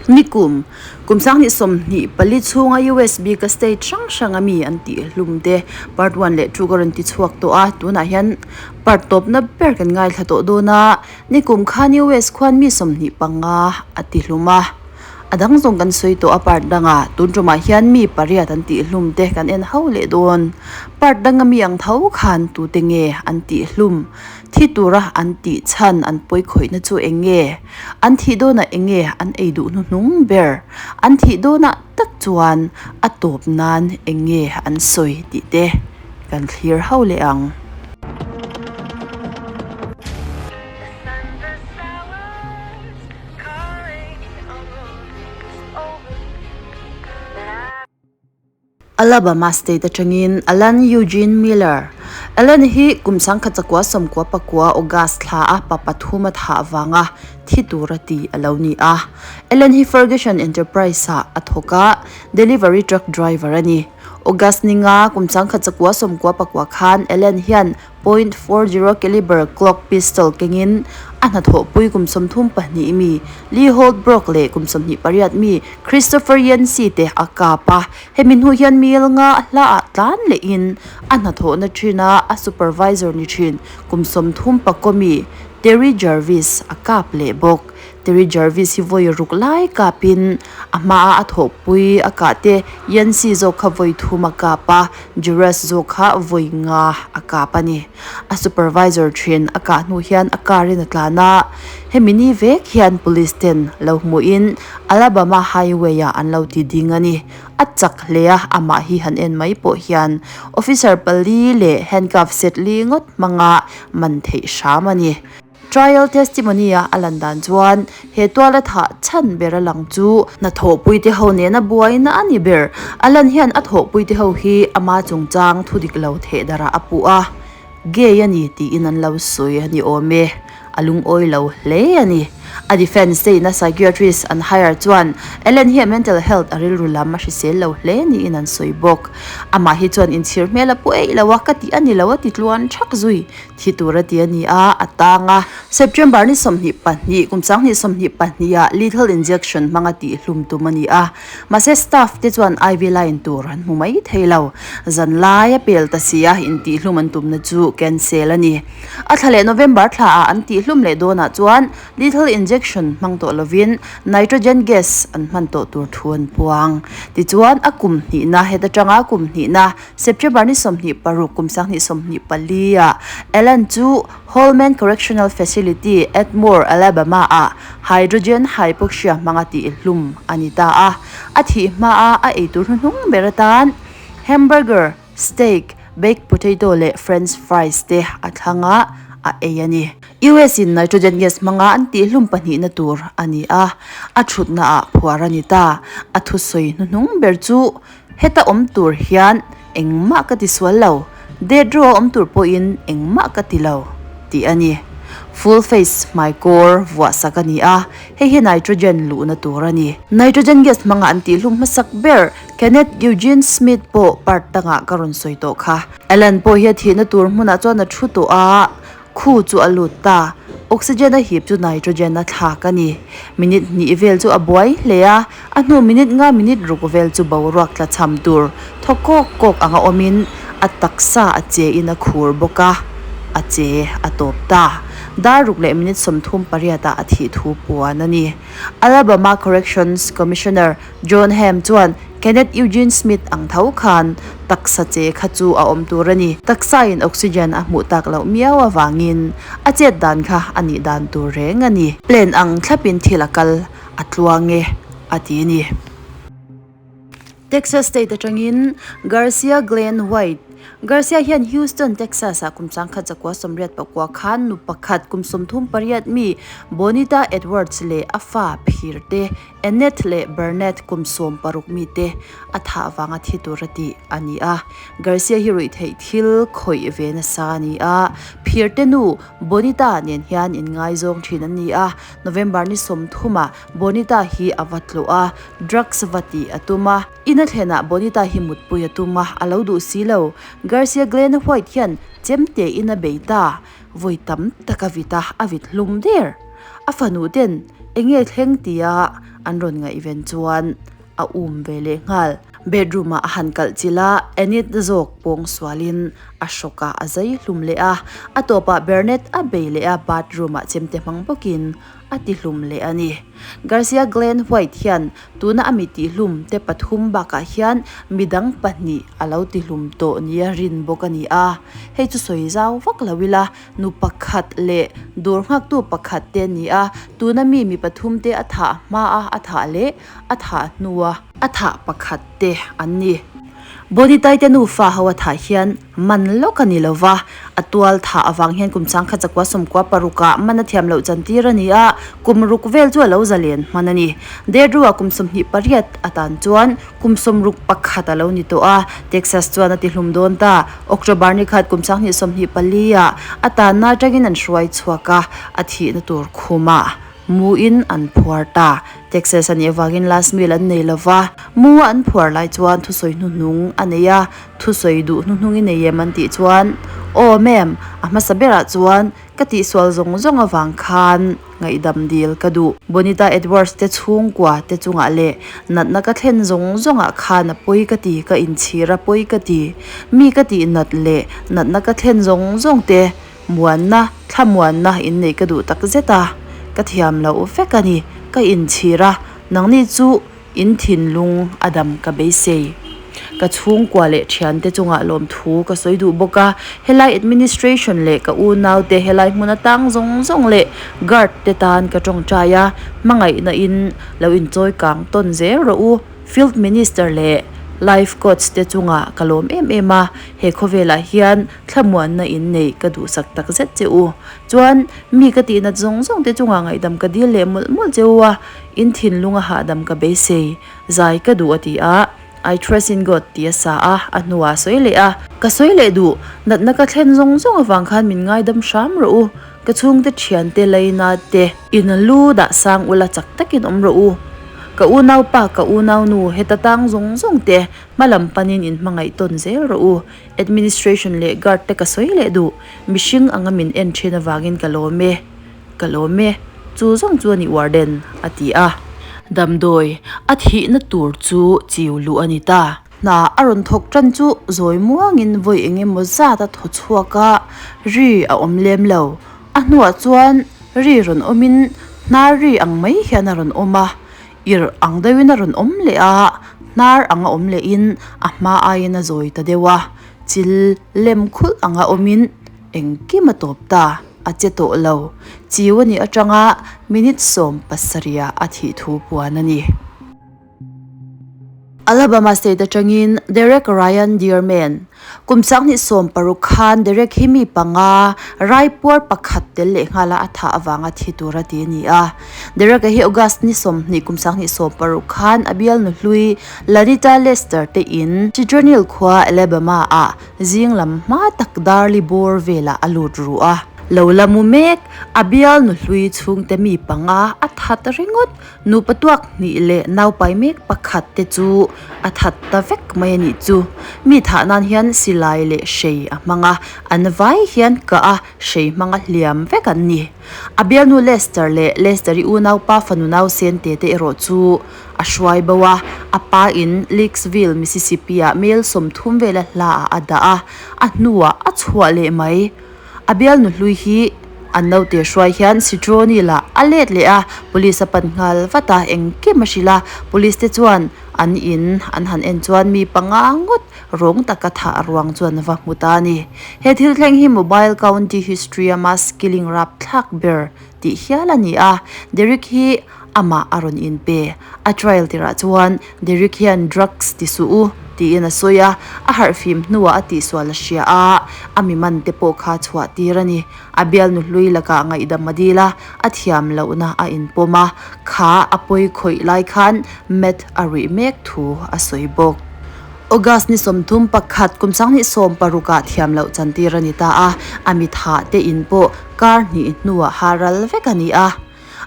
Nikum, kum 2024 chhunga US bika state hrang hranga mi an tihhlum te part one leh two ka rawn ti chhuak tawh a, tunah hian part tawpna ber kan ngaithla tawh dawn a, nikum khan US khuan mi 25 a tihlum a, a dang zawng kan sawi tawh a part dangah tun tumah hian mi pariat an tihlum te kan en ho leh dawn, part danga mi ang tho khan tute nge an tihlum? Thi tura an tih chhan an pawi khawihna chu eng nge? An thih dawnah eng nge an ei duh hnuhnung ber? An thih dawnah tak chuan a tawp nan eng nge an sawi tih te kan thlir ho leh ang. Alabama State atangin Alan Eugene Miller. Alan hi kum 1999 August thla a pa pathum a thah vanga thi tura ti a lo ni a. Alan hi Ferguson Enterprise ah a thawk a, delivery truck driver a ni. August ninga kum 1999 khan Alan hian .40 caliber Glock pistol kengin a hnathawhpui kum 32 mi Lee Holbrook leh kum 28 mi Christopher Yancey te a kap a. Hemi hnu hian mil nga a hla ah tlan lehin a hnathawhna thin a a supervisor ni thin kum 34 mi Terry Jarvis a kap leh bawk. Terry Jarvis hi vawi ruk lai kapin a hmaa a thawhpui a kah te Yancey zawk kha vawi thum a kap a, Juras zawk kha vawi nga a kap a ni. A supervisor thin a kah hnu hian a car in a tlan a, hemi ni vek hian police ten lo hmuhin Alabama highway ah an lo ti ding a ni. A chak hle a, amah hi han en mai pawh hian officer pali leh handcuff set li ngawt hmanga man theih hram a ni. Trial testimony a a lan dan chuan he tuala thah chhan ber a lang chu hnathawhpui te ho nena buaina a ni ber. A lan hian a thawhpui te ho hi ama chungchang thu dik lo theh darah a puh a, gay a ni tiin an lo sawi a ni awm e. A lungawi lo hle a ni. A defence te ina psychiatrist an hire chuan Ellen hi a mental health a rilru lam a hrisel lo hle niin an sawi bawk. Amah hi chuan inchhir hmel a pu eih lo a, ka tih a ni lo a ti tluan thak zui. Thi tur a ti a ni a, a tang a. September ni 22, kum 2022 ah lethal injection hmanga tihhlum tum a ni a. Mahse staff te chuan IV line tur an hmu mai thei lo. Zan lai a pel ta si a, intihhlum an tumna chu cancel a ni. A thla leh November thla ah an tihhlum leh dawnah chuan lethal injection hmang tawh lovin nitrogen gas an hman tawh tur thu an puang. Tichuan a kum hnihna heta tanga kum hnihna September ni 26 kum 2024 ah Allen chu Holman Correctional Facility, Atmore, Alabama ah hydrogen hypoxia hmanga tihhlum a ni ta a. A thih hmaa a eitur hnuhnung ber atan hamburger, steak, baked potato leh french fries te a thlang a, a ei a ni. US in nitrogen gas hmanga an tihhlum pahnihna tur a ni a, a thutna ah phuar a ni ta. A thusawi hnuhnung ber chu Heta awm tur hian engmah ka ti sual lo, death row a awm tur pawhin engmah ka ti lo, tih a ni. Full face hmaikawr vuah sak a ni a, hei hi nitrogen luhna tur a ni. Nitrogen gas hmanga an tihhlum hmasak ber Kenneth Eugene Smith pawh part dangah ka rawn sawi tawh kha. Alan pawh hi a thihna tur hmunah chuan a thu tawh a, Khu chu a lut ta. Oxygen a hip chu nitrogen a thlak a ni. Minute hnih vel chu a buai hle a, a hnu minute nga minute ruk vel chu boruak tla cham tur thaw kawk kawk anga awmin a taksa a che in a khur bawk a, a che a tawp ta. Dar ruk leh minute 38 ah a thih thu puan a ni. Alabama Corrections Commissioner John Hamm chuan Kenneth Eugene Smith ang tho khan taksa che kha chu a awm tur a ni. Taksain oxygen a hmuh tak loh miau avangin a chet dan kha a nih dan tur reng a ni. Plan ang thlapin thil a kal a tluang e, a ti a ni. Texas State atangin Garcia Glenn White Garcia hian Houston, Texas ah kum 1989 khan nu pakhat kum 38 mi Bonita Edwards leh a fa phir te Annette leh Bernette kum 16 mi te a thah vanga thi tur a tih a ni a. Garcia hi ruih theih thil khawih ve nasa a ni a. Phir te nu Bonita nen hian inngaizawng thin an ni a. November ni 30 ah Bonita hi a va tlawh a, drugs va tih a tum a. Ina thlenah Bonita hi mutpui a tum a, a lo duh si lo. Garcia Glenn White hian chemte in a bei ta. Vawi tam tak a vit a, a vit hlum der. A fanu ten enge thleng tia an rawn ngaihven chuan a um ve leh nghal. Bedroom ah a han kalh chilh a, Enid zawk pawng sualin a hrawk ah a zai hlum leh a. A tawpah Bernett a bei leh a, bathroom ah chemte hmang bawkin a ti hlum leh a ni. Garcia Glen White hian tuna a mi tihhlum te pathum bakah hian midang pahnih a lo tihlum tawh nia rin bawk a ni a. Hei chu sawi zau vak lo ila, nu pakhat leh dawr nghaktu pakhat te a ni a, tuna mi mi pathum te a thah hma a a thah leh a thah hnua a thah pakhat te an ni. Bonitai te nufa ho a thah hian man lawk a ni lo va, a tual thah avang hian kum changkhat zakua sawmkua parukah man a thiam loh chantir a ni a, kum ruk vel chu a lo zalen hman a ni. Derdru-ah kum 28 atan chuan kum 61 a lo ni tawh a, Texas chuan a ti hlum dawn ta. October ni khat kum 2024 ah a tanna atangin an hruai chhuak a, a thihna tur khumah Mu in an phuar ta. Texas a nih avangin last meal an nei lova. Mu a an phuar lai chuan thusawi hnuhnung a nei a, thusawi duh hnuhnung i nei em an tih chuan, Aw ma'am, a hmasa berah chuan ka tihsual zawng zawng avang khan ngaihdam dil ka duh. Bonita Edwards te chhungkua te chungah leh natna ka thlen zawng zawngah khan a pawi ka ti, ka inchhir a pawi ka ti. Mi ka tih nat leh natna ka thlen zawng zawng te Muanna, thlamuanna in neih ka duh tak zet a, ka thiam loh vek a ni, ka inchhir a, nangni chu in thinlung a dam ka beisei. Ka chhungkua leh thiante chungah lawmthu ka sawi duh bawk a, helai administration leh ka unaute helai hmun atang zawng zawng leh guard te tan ka tawngtai a, hmangaihna in lo inchawi kang tawn zel rawh u. Field Minister leh Life Coach te chungah ka lawm em em a, he khawvelah hian thlamuanna in neih ka duhsak tak zet che u. Chuan mi ka tihnat zawng zawng te chungah ngaihdam ka dil leh mawlh mawlh che u a, in thinlung a hahdam ka beisei, zai ka duh a ti a, I trust in God tih a sa a, a hnuah a sawi leh a. Ka sawi leh duh, natna ka thlen zawng zawng avang khan min ngaidam hram rawh u, ka chhungte thiante laina te. In lu dah sang ula chak takin awm rawh u. Ka unaupa, ka unaunu, heta tang zawng zawng te hma lam panin in hmangaih tawn zel rawh u. Administration leh guard te ka sawi leh duh. Mihring anga min en thin avangin ka lawm e. Ka lawm e. Chu zawng chu a ni warden, a ti a. Damdawi, a thihna tur chu chiu luh a ni ta. Hna a rawn thawk tan chu zawi muangin vawi eng emaw zat a thaw chhuak a, ri a awm lem lo. A hnuah chuan ri rawn awmin hnar ri ang mai hian a rawn awm a, irh ang deuhin a rawn awm leh a, hnar anga awm lehin a hma aiin a zawi ta deuh a, chil lem khulh anga awmin engkim a tawp ta, a che tawh lo. Chiu a nih atanga minute 17 ah a thih thu puan a ni. Alabama State atangin Derek Ryan Dearman, Kum 2016 khan Derek hi mi panga raipuar pakhat tel leh nghala a thah avanga thi tura ti a ni a. Derek-a hi August ni 20 kum 2016 khan a bialnu hlui Lanita Lester te in Citronelle khua Alabama-ah zing lam hma tak Darley bawr velah a lut ruh a. Lo la mu mek, a bialnu hlui chhungte mi panga a that ringawt Nupa tuak hnih leh naupai mek pakhat te chu a that ta vek mai a nih chu. Mi thah nan hian silai leh hrei a hmang a, an vai hian kah a hrei hmanga hliam vek an ni. A bialnu Lester leh Lester-i unaupa fanu nausen te te erawh chu a hruai bo a, a pa in Leakesville, Mississippi-ah mel 30 vela hlaah a dah a, a hnuah a chhuah leh mai. A bialnu hlui hi an naute hruai hian Citroni lah a let leh a, police a pan nghal vat a, engkim a hrilh a, police te chuan an in an han en chuan mi panga ngawt rawng taka thah ruang chuan va hmu ta a ni. He thil thleng hi Mobile County history a mass killing rapthlak ber tih hial a ni a, Derrick hi amah a rawn inpe. A trial tirah chuan Derrick hian drugs ti suh u tiin a sawi a, a harhfim hnuah a tihsual a hria a, a mi man te pawh kha chhuah tir a ni. A bialnu hlui lakah ngaihdam a dil a, a thiam lohna a inpawm a, kha a pawi khawih lai khan meth a ruih mek thu a sawi bawk. August ni 31 kum 2016 ah thiam loh chantir a ni ta a, a mi thah te in pawh kar hnih hnuah ha ral vek a ni a.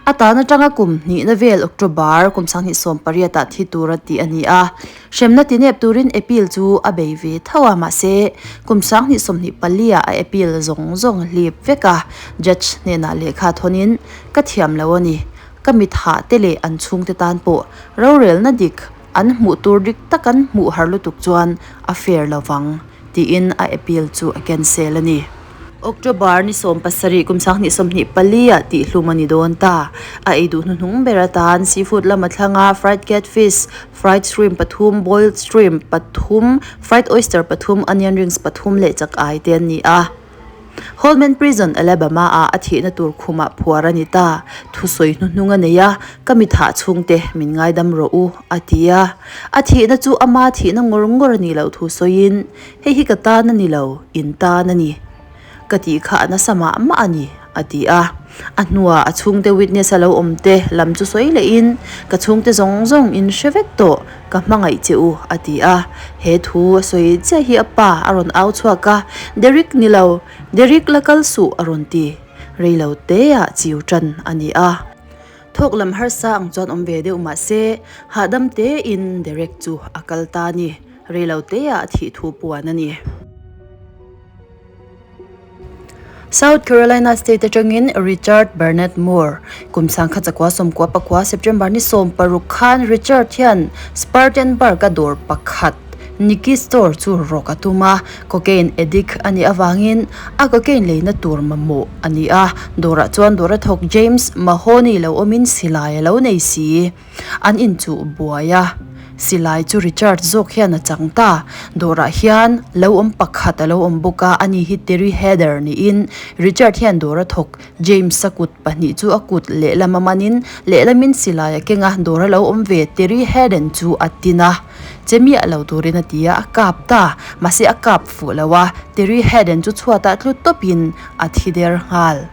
A tan atanga kum hnihna vel October kum 2018 ah thi tura tih a ni a. Hremna ti nep turin appeal chu a bei ve tho a, mahse kum 2024 ah a appeal zawng zawng hlip vek a, judge hnenah lehkha thawnin ka thiam lo a ni. Ka mit hah te leh an chhungte tan pawh rorelna dik an hmuh tur dik tak an hmuh har lutuk chuan a fair lo vang, tiin a appeal chu a cancel a ni. October ni 17 kum 2024 ah tihhlum a ni dawn ta. A ei duh hnuhnung ber atan seafood lama thlanga fried catfish, fried shrimp pathum, boiled shrimp pathum, fried oyster pathum, onion rings pathum leh chak ai te an ni a. Holman Prison, Alabama ah a thihna tur khumah phuar a ni ta. Thusawi hnuhnung a nei a, Ka mi thah chhungte min ngaidam rawh u, a ti a. A thihna chu ama thihna ngawr ngawr a nih loh thu sawiin, Hei hi ka tan a ni lo, in tan a ni. Ka tih kha a nasa mah mah a ni, a ti a. A hnuah a chhungte witness a lo awm te lam chu sawi lehin, Ka chhungte zawng zawng in hre vek tawh, ka hmangaih che u, a ti a. He thu a sawi chiah hi a pa a rawn au chhuak a, Derek ni lo, Derek la kal suh, a rawn ti. Rei lo teah chiu tan a ni a. Thawk lam harsa ang chuan awm ve deuh mah se, hahdam tein Derek chu a kal ta a ni. Rei lo teah a thih thu puan a ni. South Carolina State atangin Richard Burnett Moore, kum 1999 September ni 16 khan Richard hian Spartanburg-a dawr pakhat, Nikki Store chu rawk a tum a, cocaine addict a nih avangin a cocaine leina tur mamawh a ni a, dawrah chuan dawr a thawk James Mahoney lo awmin silai a lo nei si. An inchuh buai a, silai chu Richard zawk hian a chang ta. Dawrah hian lo awm pakhat a lo awm bawk a, ani hi Terry Heather niin Richard hian dawr a thawk. James-a kut pahnih chu a kut lehlam a manin lehlamin silai a keng a, dawr a lo awm ve Terry Heathen chu a tin a. Che miah lo turin a ti a, a kap ta. Mahse a kap fuh lo a, Terry Heathen chu chhuatah tlu tawpin a thi der nghal.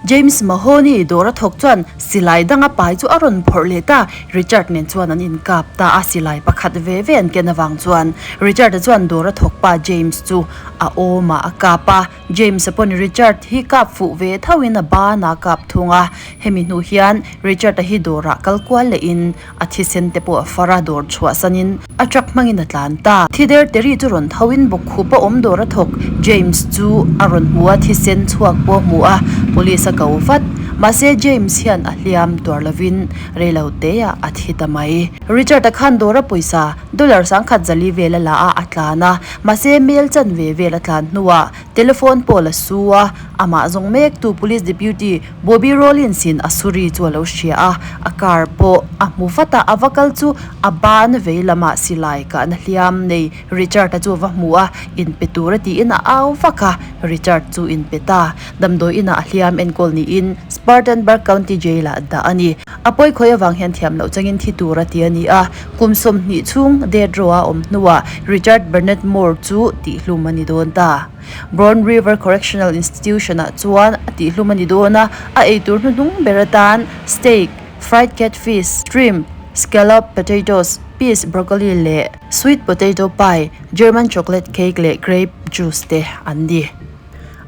James Mahoney dawr a thawk chuan silai danga pai chu a rawn phawrh leh ta. Richard nen chuan an inkap ta a, silai pakhat ve ve an ken avang chuan Richard-a chuan dawr a thawk pa James chu a awmah a kap a. James-a pawn Richard hi kap fuh ve thoin a banah a kap thung a. Hemi hnu hian Richard-a hi dawrah kal kual lehin A thisen te pawh a far a, dawr chhuahsanin a truck hmangin a tlan ta. Thi der Terry chu rawn thoin bawkkhup a awm dawr a thawk. James chu a rawn hmu a, thisen chhuak pawh a hmu a, police a ko vat. Mahse James hian a hliam tuar lovin reilo teah a thi ta mai. Richard-a khan dawr a pawisa dollar 1040 vel a la a, a tlan a. Mahse mail chanve vel a tlan hnuah telephone pawh la su a, amah zawng mektu police deputy Bobby Rawlins in a suri chu a lo hria a, a car pawh a hmu vat a, a va kal chu a ban vei lamah silai kahna hliam nei Richard a chu a va hmu a, inpe tur a tiin a au vak a, Richard chu inpe ta. Damdawi inah a hliam enkawl niin Spartanburg County Jail ah dah a ni. A pawi khawi avang hian thiam loh changin thi tur a ti a ni a, kum 20 chhung death row a awm hnuah Richard Burnett Moore chu tihhlum a ni dawn ta. Brown River Correctional Institution-ah chuan a tihhlum a ni dawn a, a eitur hnuhnung ber atan steak, fried catfish, shrimp, scallop, potatoes, peas, broccoli leh sweet potato pie, German chocolate cake leh grape juice te an ni.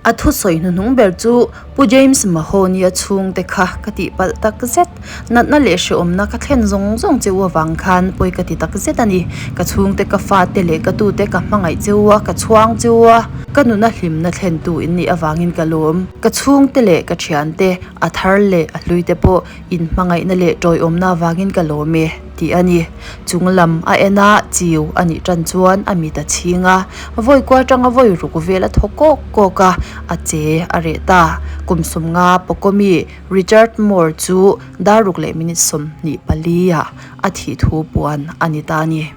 A thusawi hnuhnung ber chu Pu James Mahoney-a chhungte kha ka tihpalh takzet. Natna leh hrehawmna ka thlen zawng zawng che u avang khan pawi ka ti tak zet a ni. Ka chhungte, ka fate leh ka tute ka hmangaih che u a, ka chhuang che u a, ka nuna hlimna thlentu in nih avangin ka lawm. Ka chhungte leh ka thiante, a thar leh a hluite pawh in hmangaihna leh tawiawmna avangin ka lawm e, tih a ni. Chung lam a en a, chiu a nih tan chuan a mit a chhing a, vawi kual tanga vawi ruk vel a thaw kawk kawk a, a che a reh ta. Kum 50 Pawkawmi Richard Moore chu dar ruk leh minute 24 ah a thih thu puan a ni ta a ni.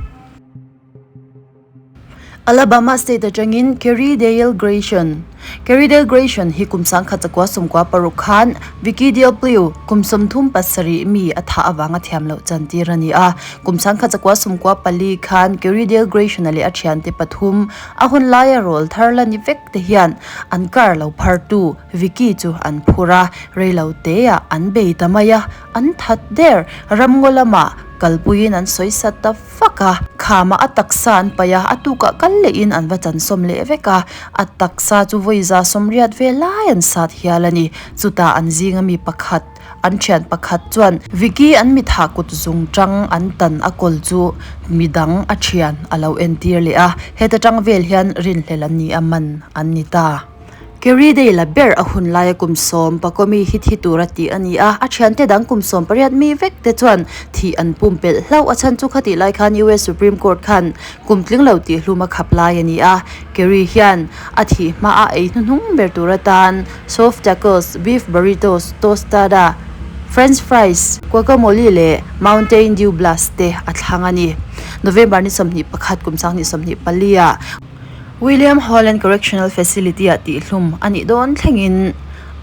Alabama state atangin Kerry Dale Grayson Kerry Dale Grayson hi kum 1996 khan Vicky Dale Plew kum 37 mi a thah avanga thiam loh chantir a ni a. Kum 1994 khan Kerry Dale Grayson-a leh a thiante pathum a hun laia rawl thar la ni vek te hian an car lo phartu Vicky chu an phur a, reilo teah an bei ta mai a, an that der. Ramngaw lamah kalpuiin an sawi sat ta fak a, khamah a taksa an paih a, a tukah kal lehin an va chansawm leh vek a, a taksa chu vawi 180 vel lai an sat hial a ni. Chutah an zinga mi pakhat. An thian pakhat chuan Vicky an mitha kut zung tang an tan a kawl chu midang a thian a lo entir leh a, heta tang vel hian rinhlelh an ni a man an ni ta. Kerry Day la ber a hun laia kum sawm Pakomi hi thi tura tih a ni a, a thiante dang kum 18 mi vek te chuan thih an pumpelh hlauh a chhan chu khatih lai khan US Supreme Court khan kum tling lo tih hlum a khap lai a ni a, Kerry hian a thih hma a ei hnuhnung ber tur atan soft tacos, beef burritos, tostada, french fries, guacamole leh Mountain Dew Blast te a thlang a ni. November ni 21 kum 2024 ah William Holland Correctional Facility ah tihhlum a nih dawn thlengin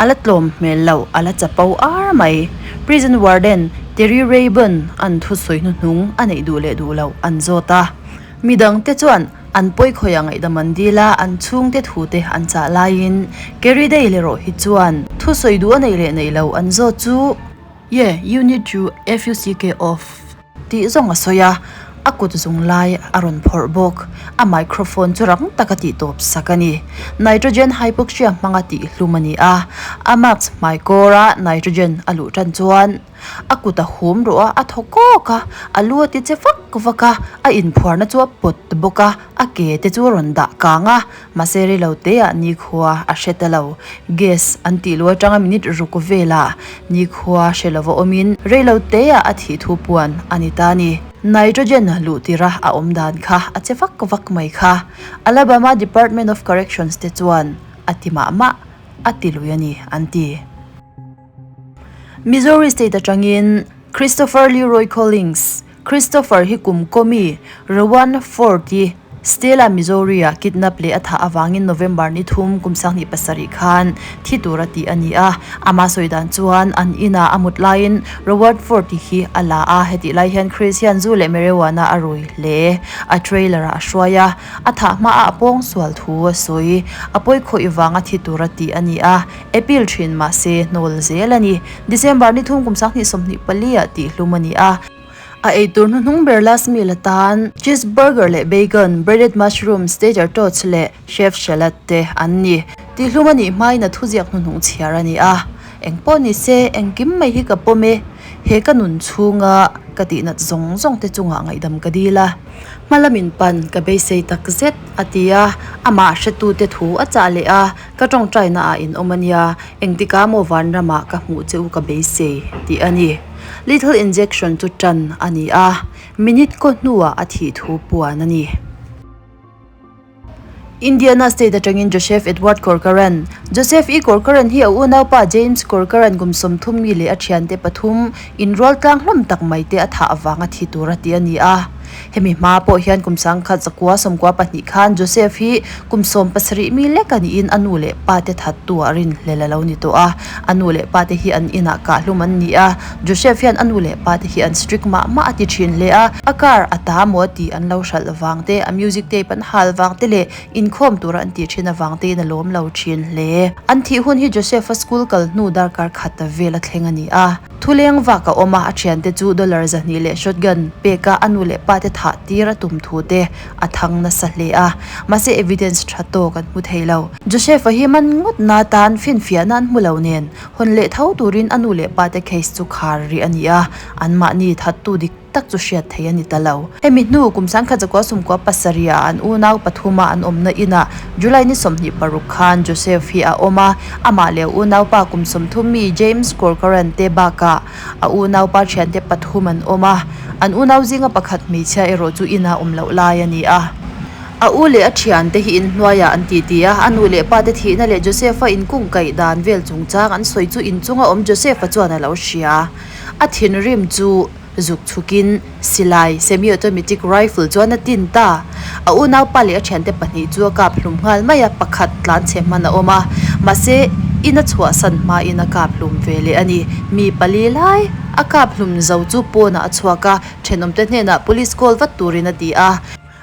a la tlawm hmel lo, a la chapo ar mai. Prison Warden Terry Rayburn an thusawi hnuhnung a neih duh leh duh loh an zawt a. Midangte chuan an pawikhawih a ngaihdam an dil a, an chhungte thute an chah laiin Kerry Dale erawh hi chuan thusawi duh a neih leh neih lo an zawt chu, Yeah, you need to fuck off tih zawng a sawi a, a kut zung lai a rawn phawrh bawk. A microphone chu rang taka tih tawp sak a ni. Nitrogen hypoxia hmanga tih hlum a ni a, a mask hmaikawra nitrogen a luh tan chuan, A kut a hum ruh a, a thaw kawk a, a lu a ti che vak vak a, a inphuarna chu a pawt bawk a, a ke te chu a rawn dah kang a, mahse reilo te ah nikhua a hre ta lo. Gas an tih luh atanga minute ruk velah nikhua hre lova awmin reilo te ah a thih thu puan a ni ta a ni. Nitrogen luh tirh a a awm dan kha a che vak vak mai kha. Alabama Department of Corrections te chuan a ti mah mah a ti lui a ni an ti. Missouri State atangin Christopher Leroy Collings, Christopher hi kum kawmi, Rowan Ford hi Stella, Missouri-ah kidnap leh a thah avangin November ni thum kum 27 khan thi tura tih a ni a. Ama sawi dan chuan an inah a mut laiin Rowan Ford hi a la a, hetih lai hian Chris hian zu leh marijuana a rui hle. A trailer-ah a hruai a, a thah hmaah a pawngsual thu a sawi. A pawikhawih vanga thi tura tih a ni a. Appeal thin mahse hnawl zel a ni. December ni thum kum 2024 ah tihhlum a ni a. A eitur hnuhnung ber last meal atan cheese burger leh bacon, breaded mushrooms, tater tots leh chef salad te an ni. Tihhlum a nih hmain a thuziak hnuhnung chhiar a ni a. Engpawh ni se, engkim mai hi ka pawm e. He ka nun chhunga ka tihnat zawng zawng te chungah ngaihdam ka dil a. Hmalamin pan ka beisei tak zet, a ti a. Amah hretute thu a chah leh a. Ka tawngtaina ah in awm a nia, engtikah maw vanramah ka hmuh che u ka beisei tih a ni. Lethal injection chu tan a ni a, minute kaw hnuah a thih thu puan a ni. Indiana state atangin Joseph Edward Corcoran, Joseph E. Corcoran hi a unaupa James Corcoran kum 30 mi leh a thiante pathum inrual tlang hlawm tak mai te a thah avanga thi tura tih a ni a. Hemi hma pawh hian kum 1992 khan Joseph hi kum 17 mi lek a niin a nu leh pa te thattu ah rinhlel a lo ni tawh a. A nu leh pa te hi an inah kahhlum an ni a. Joseph hian a nu leh pa te hi an strict mah mah a ti thin hle a. A car a ta maw tih an lo hralh vang te, a music tape an hal vang te leh inkhawm tura an tih thin avang tein a lawm lo thin hle. An thih hun hi Joseph-a school kal hnu darkar khat vel a thleng a ni a. Thuleng vak a awm a, a thiante chu dollar 200 leh shotgun pek a a nu leh pa te thah tir a tum thu te a thang nasa hle a, mahse evidence tha tawk an hmu thei lo. Joseph-a hi man ngawt na tan finfiahna an hmu lo nen, hawn leh tho turin a nu leh pa te case chu khar rih a ni a, anmahni thattu dik tak chu hriat theih a ni ta lo. Hemi hnu kum 1997 ah an unau pathuma an awmna inah July ni 26 khan Joseph hi a awm a, amah leh a unaupa kum 30 mi James Corcoran te bakah a unaupa thiante pathum an awm a, an unau zinga pakhat hmeichhia erawh chu inah awm loh lai a ni a. A u leh a thiante hi inhnuaiah an titi a, a nu leh pa te thihna leh Joseph-a inkungkaih dan vel chungchang an sawi chu inchunga awm Joseph-a chuan a lo hria. A thinrim chu Zuk chhukin silai, semi-automatic rifle, chuan a tin ta. A unaupa leh a thiante pahnih chu a kap hlum nghal mai a, pakhat tlan chhe hman a awm a. Mahse, in a chhuahsan hmain a kap hlum ve leh a ni. Mi pali lai a kap hlum zo chu pawnah a chhuak a, thenawmte hnenah police call vat turin a ti a.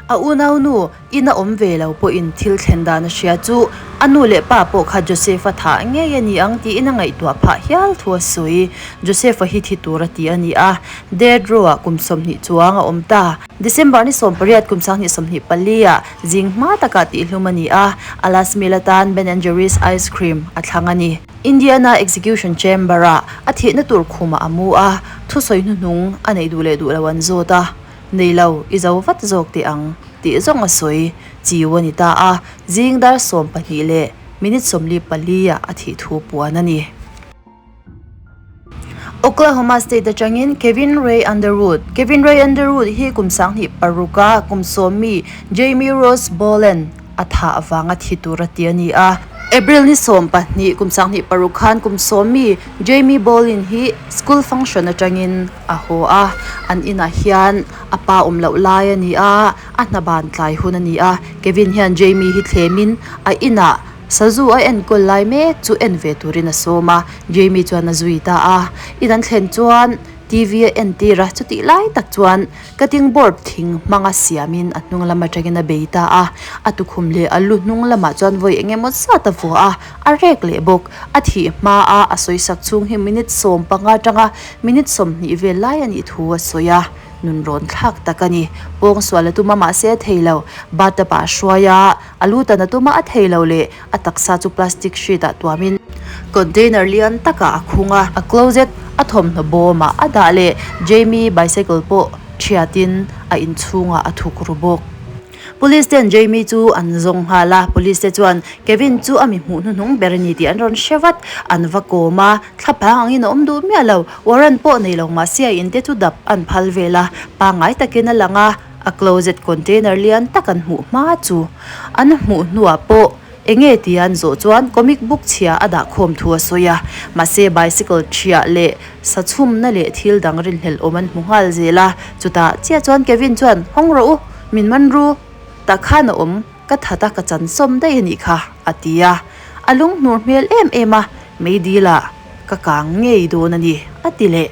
A unaunu ina awm ve lo pawhin thil thlen dan a hria chu a nu leh pa pawh kha Joseph-a thah ngei a ni ang tiin a ngaihtuah phah hial thu a sawi. Joseph-a hi thi tur a ti a ni a, Death Row-ah kum 20 chuang a awm ta. December ni 18 kum 2024 ah zing hma takah tihhlum a ni a, a last meal atan Ben and Jerry's ice cream a thlang a ni. Indiana Execution Chamber-ah a thihna tur khumah a mu a, thusawi hnuhnung a neih duh leh duh lo an zawt a. Nei lo, i zo vat zawk teh ang, tih zawng a sawi chiu a ni ta a, zing dar 12 leh minute 44 ah a thih thu puan a ni. Oklahoma State atangin Kevin Ray Underwood Kevin Ray Underwood hi kum 26 a kum sawm mi Jamie Rose Boland a thah avanga thi tur a ti a ni a. April ni 12 kum 26 khan kum sawm mi Jamie Bolin hi school function atangin a haw a, an inah hian a pa awm loh lai a ni a, a hna ban tlai hun a ni a, Kevin hian Jamie hi thlemin a inah sazu a enkawl lai mek chu en ve turin a sawm a, Jamie chuan a zui ta a, in an thlen chuan TV a entir a, chutih lai tak chuan cutting board thing hmanga siamin a hnung lam atangin a bei ta a, a tukhum leh a lu hnung lamah chuan vawi eng emaw zat a vuah a, a rek leh bawk, a thih hma a a sawisak chhung hi minute 15 atanga Minute 20 vel lai a nih thu a sawi a, nun rawn thlak tak a ni. Pawng sual a tum a mahse a thei lo. Bathtub ah a hruai a, a lu tan a tum a a thei lo leh a taksa chu plastic sheet ah tuamin container lian takah a khung a. A closet a thawmhnaw bawmah a dah leh Jamie bicycle pawh thiatin a inchhungah a thuk ru bawk. Police ten Jamie chu an zawng nghal a, police te chuan Kevin chu a mi hmuh hnuhnung ber a ni tih an rawn hre vat. An va kawm a, thla phang angin a awm duh miah lo. Warrant pawh nei lo mahse a in te chu dap an phal vel a, pangngai takin a lang a, a closet container lian tak an hmuh hma chu an hmuh hnuah pawh enge tia an zawh chuan comic book chhia a dah khawm thu a sawi a, mahse bicycle thiah leh sa chhumna leh thil dang rinhlelh awm an hmu nghal zel a, chutah chiah chuan Kevin chuan hawng rawh u, min man ru, tah khan a awm, ka that a ka chan sawm daih a nih kha, a ti a, a lunghnur hmel em em a, meidil ah ka kang ngei dawn a ni, a ti leh.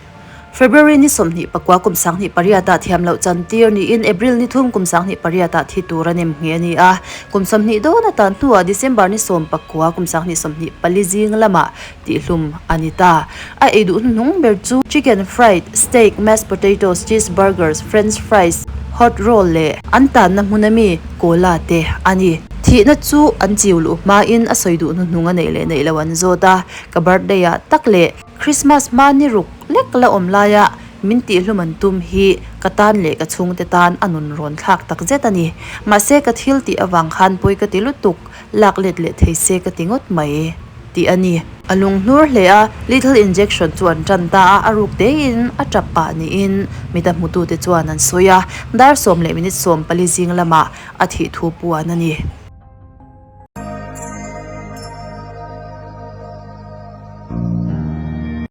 February ni 29 kum 28 ah thiam loh chan tir niin April ni 3 kum 28 ah thi tur a nem nghe a ni a. Kum 20 dawn atan hnuah December ni 19 kum 2024 zing lamah tihhlum a ni ta. A ei duh hnuhnung ber chu chicken fried, steak, mashed potatoes, cheese burgers, french fries, hot roll leh an tanna hmun ami cola te a ni. Thihna chu an chiu luh hmain a sawi duh hnuhnung a neih leh neih lo an zawt a, ka birthday ah tak leh Christmas hma ni ruk lek la awm laia min tihhlum an tum hi ka tan leh ka chhungte tan a nun rawn thlak tak zet a ni. Mahse ka thil tih avang khan pawi ka ti lutuk, lak let leh thei se ka ti ngawt mai tih a ni. A lung hnur hle a, lethal injection chu an tan ta a, a ruk tein a tap pah niin mita hmutute chuan an sawi a, dar 10 leh minute 14 zing lamah a thih thu puan a ni.